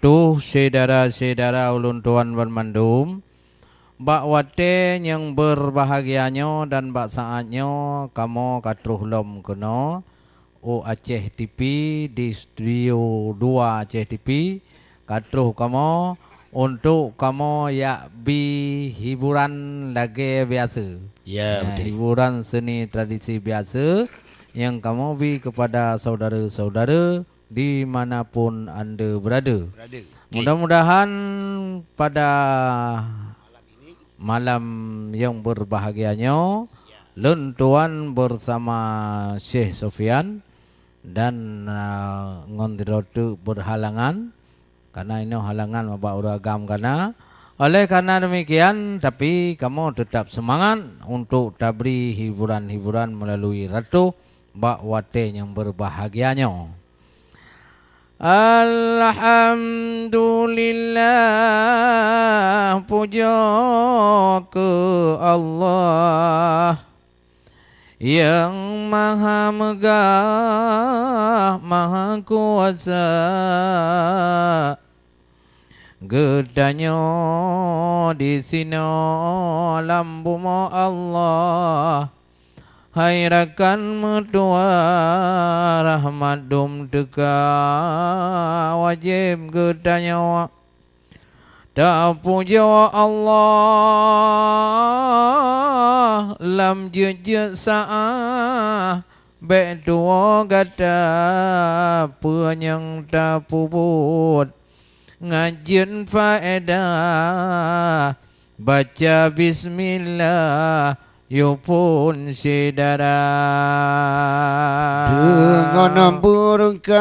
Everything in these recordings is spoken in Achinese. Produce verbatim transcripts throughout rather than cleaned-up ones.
Tuh, syedara-syedara ulôn tuan banmandum, bak watée nyang beurbahagia nyoe dan bak saát nyoe kamoe ka troh lom keunoe u Aceh T V, di studio dua Aceh T V, ka troh kamoe untuk kamoe jak bi hiburan lagée biasa. Ya, betul. Hiburan seni tradisi biasa nyang kamoe bi kepada saudara-saudara di mana pun anda berada. Berada. Okey. Mudah-mudahan pada malam nyang beurbahagia nyoe, lôn tuan bersama Syekh Sofyan dan, ah, ngon droe teuk beurhalangan, karena inoe halangan bak ureuëng agam kana. Oleh karena demikian, tapi kamoe tetap semangat untuk tabri hiburan-hiburan melalui ratoh bak watée nyang beurbahagia nyoe. Alhamdulillah, pujoe keu Allah nyang Maha Meugah, Maha Kuasa. Geutanyoe disinoe lam bumoe Allah, hai rakan meutuwah, rahmat dum teuka, wajéb geutanyoe tapujoe Allah lam jeuet-jeuet saát. Bék tuwoe gata peue nyang tapeubuet, ngat jeuet faedah. Baca bismillah, yue phon syedara. Deungon beureukat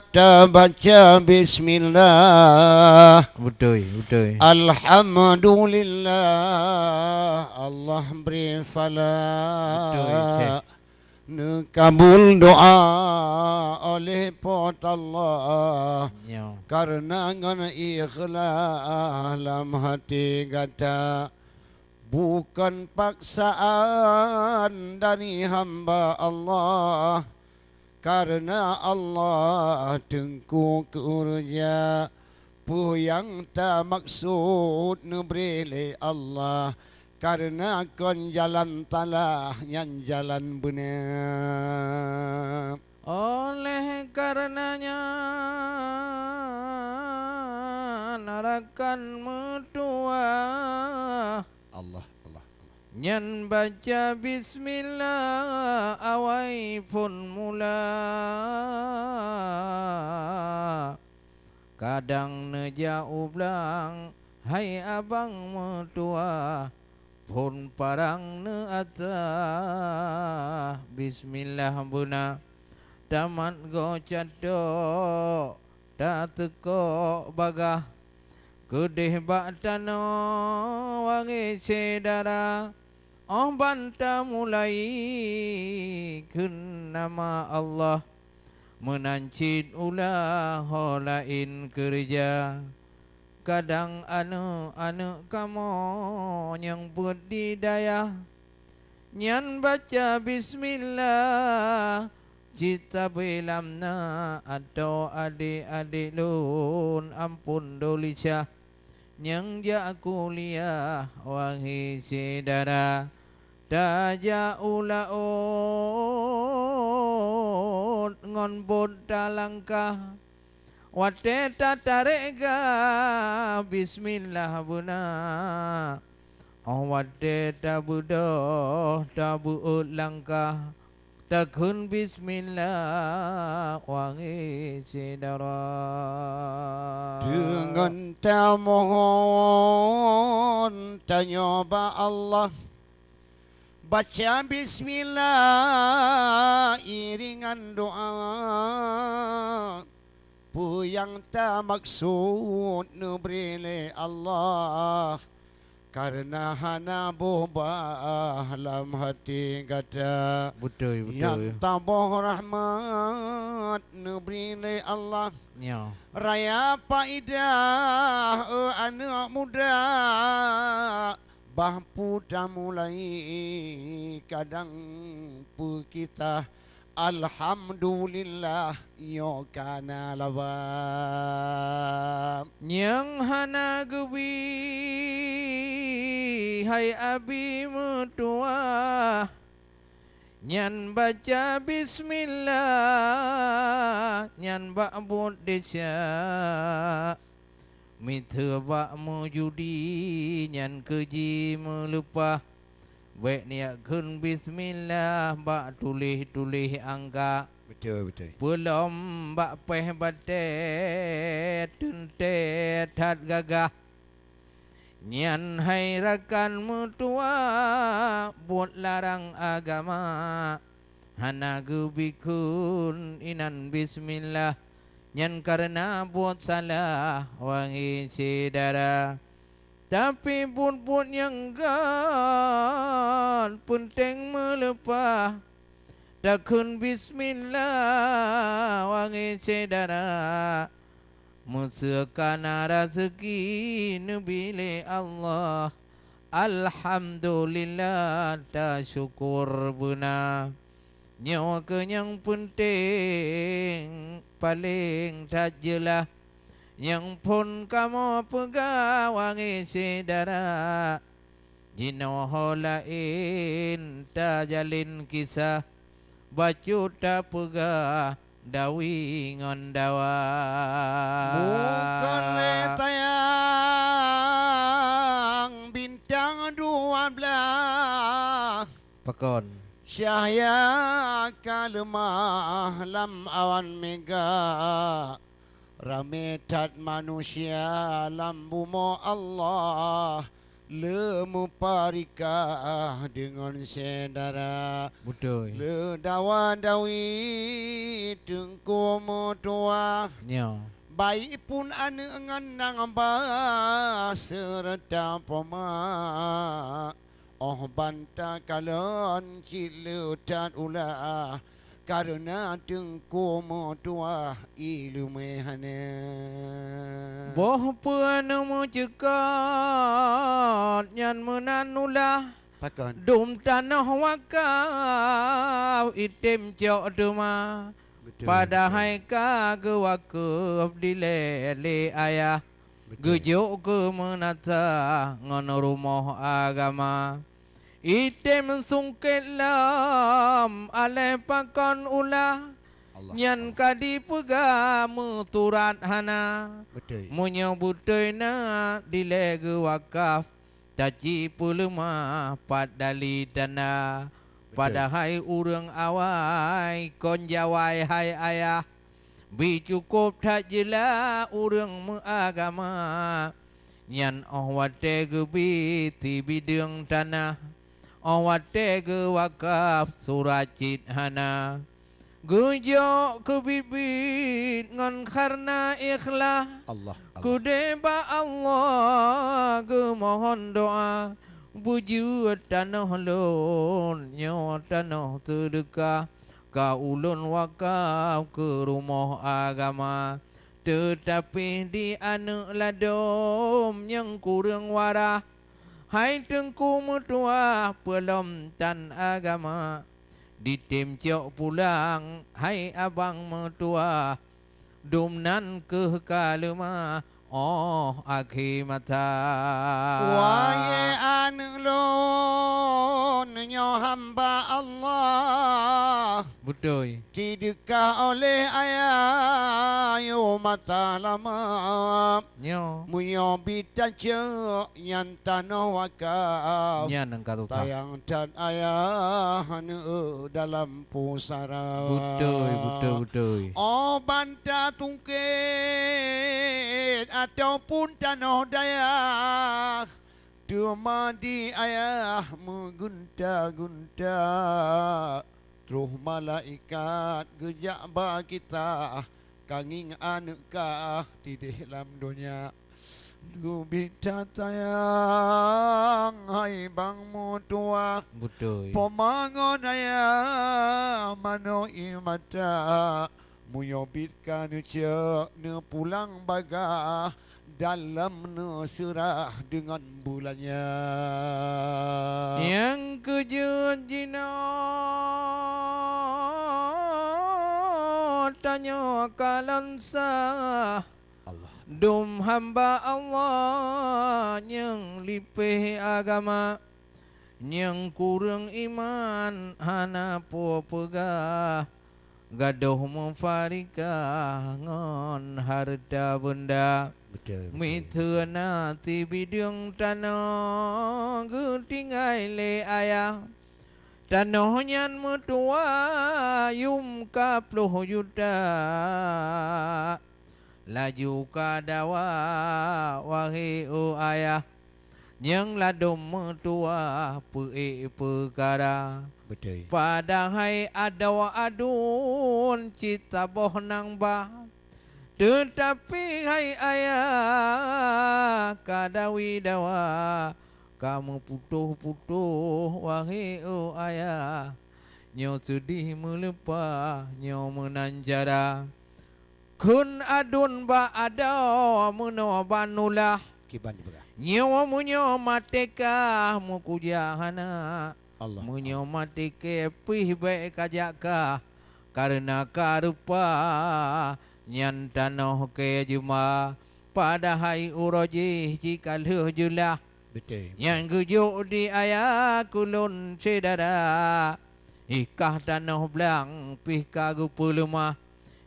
tabaca bismillah. Beutôi, beutôi. Alhamdulillah, Allah bri falak. Beutôi, Cek. Neukabul doa oleh Po teu Allah. Nyo. Kareuna ngon ikhlas lam hati gata, bukon paksaan dari hamba Allah. Kareuna Allah teungku keureuja, peue nyang tamaksud neubri lé Allah. Kareuna kon jalan salah, nyan jalan beuna. Oleh kareuna nyan, rakan meutuwah, Allah, Allah, Allah. Nyan baca bismillah awai phon mula. Kadang neujak u blang, hai abang meutuwah, phon parang neuasah, bismillah beuna. Tamat goe catok, tateukok bagah, keudeh bak tanoh wangée syedara. Óh ban tamulai kheun nama Allah, meunan cit ulah ho laén keureuja. Kadang aneuëk-aneuëk kamoe nyang peuet di dayah, nyan baca bismillah, cit sabe lam na atau adék-adék lôn ampôn dolisah. Nyang jak kuliah, wahé syedara, tajak u laôt ngon bot talangkah. Watée tatarek gah, bismillah beuna. Óh watée tabeudôh, tabeuôt langkah, takheun bismillah, wahé syedara. Deungon tamohon tanyoe bak Allah, baca bismillah iringan doa. Peue nyang tamaksud neubri lé Allah, kareuna hana boh bah lam hati gata. Beutôi, beutôi. Nyang taboh rahmat neubri lé Allah. Nyo. Raya paidah, eh, aneuëk muda, bah peue tamulai kadang peukisah. Alhamdulillah, nyoe ka na laba. Nyang hana geubi, hai abi meutuwah, nyan baca bismillah, nyan bak buet desya. Miseue bak meujudi, nyan keuji meuleupah. Bék neujak kheun bismillah bak tuléh-tuléh angka. Beutôi, beutôi. Peulom bak péh batée teuntée that gagah. Nyan hai rakan meutuwah, buet larang agama. Hana geubi kheun inan bismillah, nyan kareuna buet salah, wahé syedara. Tapi buet-buet nyang göt peunteng meuleupah, takheun bismillah, wahé syedara. Meuseuka na raseuki neubi lé Allah, alhamdulillah, tasyukur beuna. Nyoe keuh nyang peunteng, paleng that jeulaih. Nyang phon kamoe peugah, wahé syedara, jinoe ho laén tajalin kisah, bacut tapeugah dawi ngon dawa. Bukon lé tayang bintang dua blaih. Pakon? Cahya ka leumah lam awan mega. Ramé that manusia lam bumoe Allah, le meupareukah deungon syedara. Beutôi. Le dawa dawi teungku meutuwah. Nyoe. Baik pun aneuëk ngon nang ba seureuta poma. Óh ban takalon cit le that ulah, kareuna teungku meutuwah iéleumé hana. Boh peue neumeuceukot nyan meunan ulah. Pakon? Dum tanoh wakaf item cok teuma. Beutôi. Padahai ka geuwakeuef dilée lé ayah. Beutôi. Geujok keu meunasah ngon rumoh agama. Item sungkét lom aléh pakon ulah. Allah. Nyan ka dipeugah meusurat hana. Beutôi. Meunyoe beutôi na dilée geuwakaf, taci peuleumah pat dali tanda. Beutôi. Padahai ureuëng awai kon jawai hai ayah. Bi cukôp that jeulaih ureuëng meuagama, nyan óh watée geubi sibideueng tanoh, óh watée geuwakaf surat cit hana. Geujok keubiet-biet ngon kareuna ikhlas. Allah, Allah. Keudeh bak Allah geumohon doá, beujeuet tanoh lôn nyoe tanoh seudeukah. Ka ulôn wakaf keu rumoh agama, teutapi di aneuëk ladôm nyang kureueng warah. Hai teungku meutuwah peulom tan agama, ditem cok pulang hai abang meutuwah. Dum nan keuh ka leumah óh akhé masa. Wahé aneuëk lôn nyoe hamba Allah. Beutôi. Tideukah oleh ayah yôh masa lama. Nyoe. Meunyoe bit tacok nyan tanoh wakaf. Nyan nyang ka susah. Sayang that ayah aneuëk dalam pusara. Beutôi, beutôi, beutôi. Óh ban tatungkét ataupun tanoh dayah, teuma di ayah meugeunta-geunta. Troh malaikat geujak ba kita, ka ngieng aneuëk kah tideh lam donya. Geubi that sayang hai bang meutuwah. Beutôi. Poma ngon ayah manoe ié mata. Meunyoe bit ka neucok neupulang bagah, dalam neuseurah deungon bulan nyan. Nyang keujeuet jinoe tanyoe kalon sah. Allah. Dum hamba Allah nyang lipéh agama, nyang kureueng iman hana po peugah, gadôh meufarikah ngon hareuta beunda. Betul, betul. Miseue na sibideueng tanoh geutinggai lé ayah. Tanoh nyan meutuwa yum ka ploh juta. Laju ka dawa, wahé u ayah, nyang ladôm meutuwa peuék peukara. Beutôi. Padahai adoe aduen cit saboh nang bah. Teutapi hai ayah, ka dawi dawa, ka meuputôh-putôh, wahé u ayah. Nyoe seudeh meuleupah, nyoe meunan cara. Kheun aduen bak adoe meunoe ban ulah. Kiban jipeugah. Nyoe meunyoe maté kah meukujak hana. Allah. Meunyoe maté kée pih bék kajak kah, kareuna ka reupah nyan tanoh kée jeumba, padahai uroe jih jih ka lheueh jeulah. Beutôi. Nyang geujok di ayah keu lôn syedara, ikah tanoh blang pih ka geupeuleumah,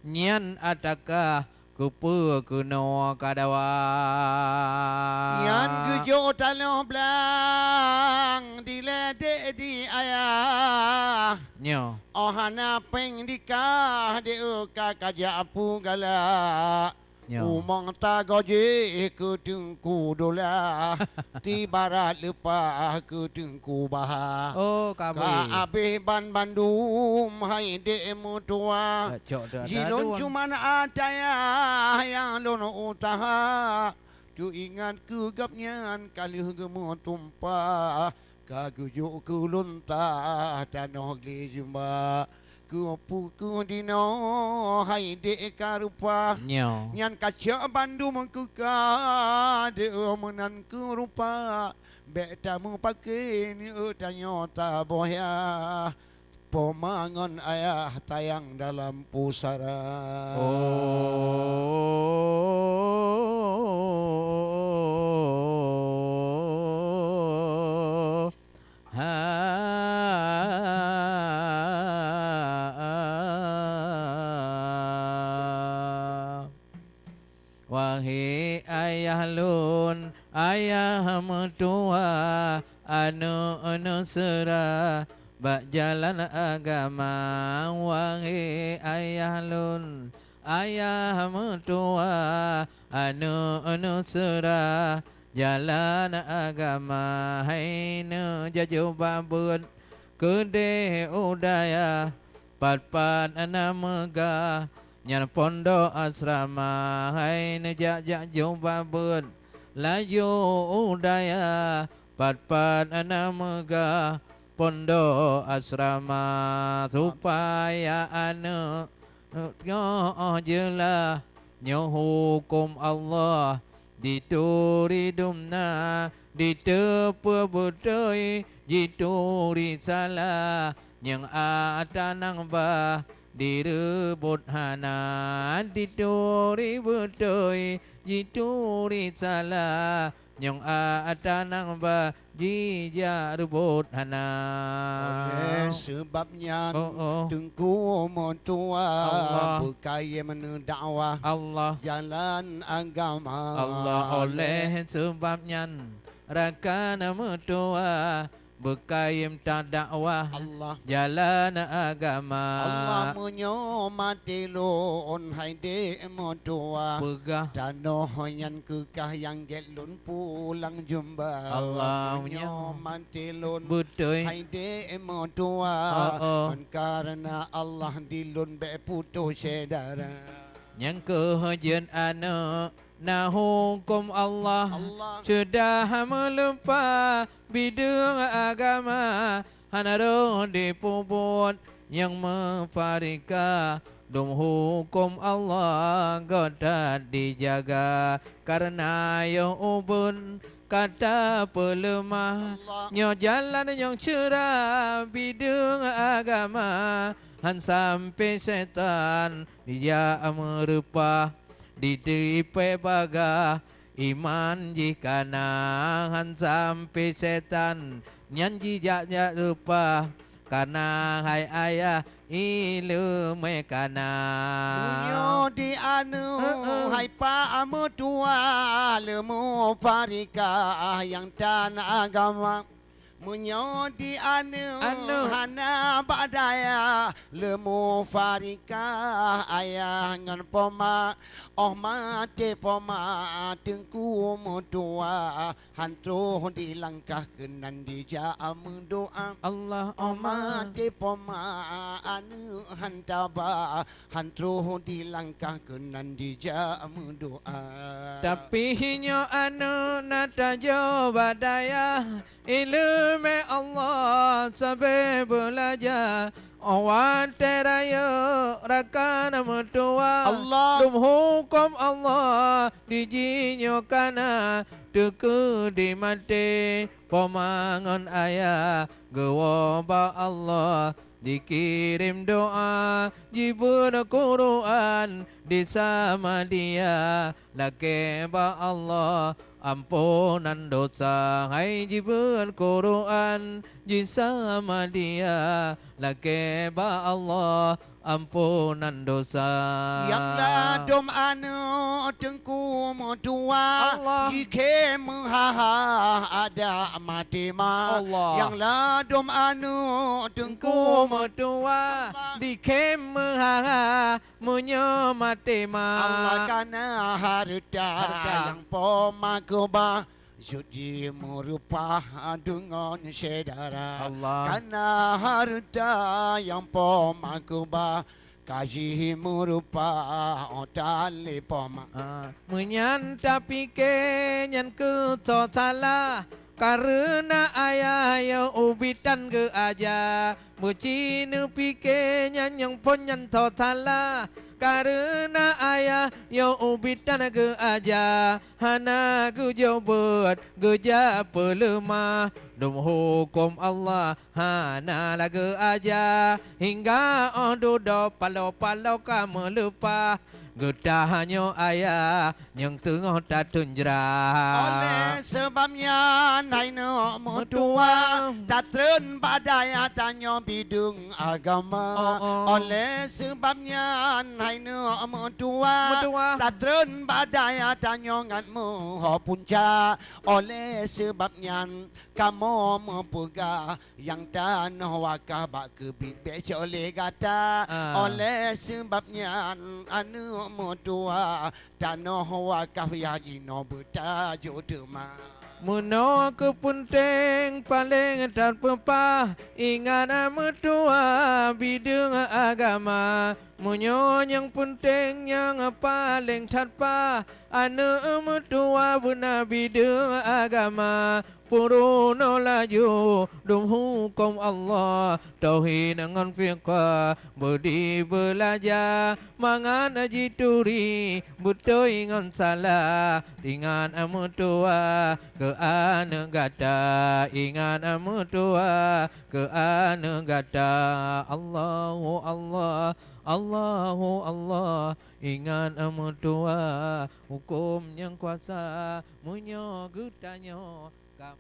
nyan ata kah keupeue keunoe ka dawa. Nyan geujok tanoh blang diledek di ayah. Nyoe. Óh hana péng dikah di ka kajak peugala. Nyoe. Umong tagoe jih keu Teungku Dola, tibarat leupah keu Teungku Baha. Oh, ka abéh. Ka abéh ban bandum hai dék meutuwa. Cok dah, dah. Jilôn cuman ata yah nyang lôn useuha. Teuingat keu gobnyan ka lheueh geumeutumpah. Ka geujok keu lôn tah tanoh glé jeumba. Keupeue keu dinoe hai dék ka reupah. Nyoe. Nyan ka cok bandum keu kah deuh meunan keu rupa. Bék tameupaké neuk tanyoe taboh yah. Po ma ngon ayah tayang dalam pusara. Oh. Ha. Wahé ayah lôn, ayah meutuwa, aneuk-aneuk seura bak jalan agama. Wahé ayah lôn, ayah meutuwa, aneuk-aneuk seura jalan agama. Hai neujak jubah beuet keudeh u dayah, pat-pat na meugah nyan pondok asrama. Hai neujak-jak jubah beuet laju u dayah, pat-pat na meugah pondok asrama, supaya aneuk nyoe jeulaih nyoe huköm Allah. Dituri dumna, diteupeue beutôi, jituri salah, nyang ata nang bah direubot hana. Dituri beutôi, jituri salah, nyang ata nang bah jijak reubot hana. Oleh seubab nyan, oh, oh, Teungku meutuwa, Allah, beukayém neudakwah, Allah, jalan agama. Allah, oleh seubab nyan, rakan meutuwa, beukayém tadakwah, Allah, jalan agama. Allah, meunyoe maté lôn hai dék meutuwa, peugah, tanoh nyan keu kah nyang gét lôn pulang jeumba. Allah, meunyoe maté lôn, beutôi, hai dék meutuwa, oh, oh, ngon kareuna Allah dilôn bék putôh syedara. Nyang keuh jeuet aneuk na huköm Allah, Allah, sudah meuleupah bideueng agama, hana roh dipeubuet nyang meufarikah. Dum huköm Allah göt that dijaga, kareuna yoh ubeut ka tapeuleumah. Allah. Nyoe jalan nyang syedara bideueng agama, han sampoe setan dijak meureupah, di teupée bagah iman jih kana, han sampoe setan nyan jijak-jak reupah, kana hai ayah ileumé kana. Meunyoe di aneuk, heeh, hai pak meutuwa, leumo farikah nyang tan agama. Meunyoe di aneuk, aneuk, hana bak daya, leumo farikah ayah ngon poma. Óh maté poma teungku meutuwa, han troh dilangkah keunan dijak meudoa. Allah, oh ma, maté poma aneuk han taba, han troh dilangkah keunan dijak meudoa. Tapi nyoe aneuk na tajoe bak dayah, ileumé Allah sabe beulaja. Óh watée rayeuk rakan meutuwa, Allah, dum huköm Allah di jih nyoe kana, teukeudi maté poma ngon ayah geuwoe bak Allah. Dikirém doa, jibeuet Quran di Samadiyah, lakée bak Allah amponan dosa. Hai jibeuet Quran di Samadiyah, lakée bak Allah amponan dosa. Nyang ladom aneuk teungku meutuwa, Allah, jikhém meuhaha adak maté ma. Allah. Nyang ladom aneuk teungku, teungku meutuwa, Allah, dikhém meuhaha meunyoe maté ma. Allah, kana hareuta, hareuta, nyang poma keubah, jeuet jimeureupah deungon syedara. Allah. Kana hareuta nyang poma keubah, ka jimeureupah óh tan lé poma. Ah, meunyan tapike nyan keu soe salah, kareuna ayah yoh ubit tan geuaja. Meuci neupike nyan nyang phon nyan soe salah, kareuna ayah yoh ubit tan geuaja. Hana geujok beuet, geujak peuleumah. Dum huköm Allah hana lagée aja, hingga óh dudoe paloe-paloe ka meuleupah. Geutanyoe ayah nyang teungoh tateunjrah. Oleh sabab nyan, hai neuk meutuwa, meutuwa, tatreun bak dayah tanyoe bideueng agama. Oh, oh. Oleh sabab nyan, hai neuk meutuwa, meutuwa, tatreun bak dayah tanyoe ngat meuho punca. Oleh sabab nyan, kamoe meupeugah nyang tanoh wakah bak keubiet bék cok lé gata. Ah. Oleh sabab nyan, aneuk meutuwa, tanoh wakah yah jinoe beutajok teuma. Meunoe keuh peunteng paleng that peupah, ingat meutuwa bideueng agama. Meunyoe nyang peunteng nyang paleng that pah, aneuk meutuwa beuna bideueng agama. Peurunoe laju dum huköm Allah, tauhid ngon fiqah beudi beulaja, mangat jituri beutôi ngon salah. Ingat meutuwa keu aneuk gata, ingat meutuwa keu aneuk gata. Allahu Allah, Allahu Allah, ingat meutuwa huköm nyang kuasa. Meunyoe geutanyoe ka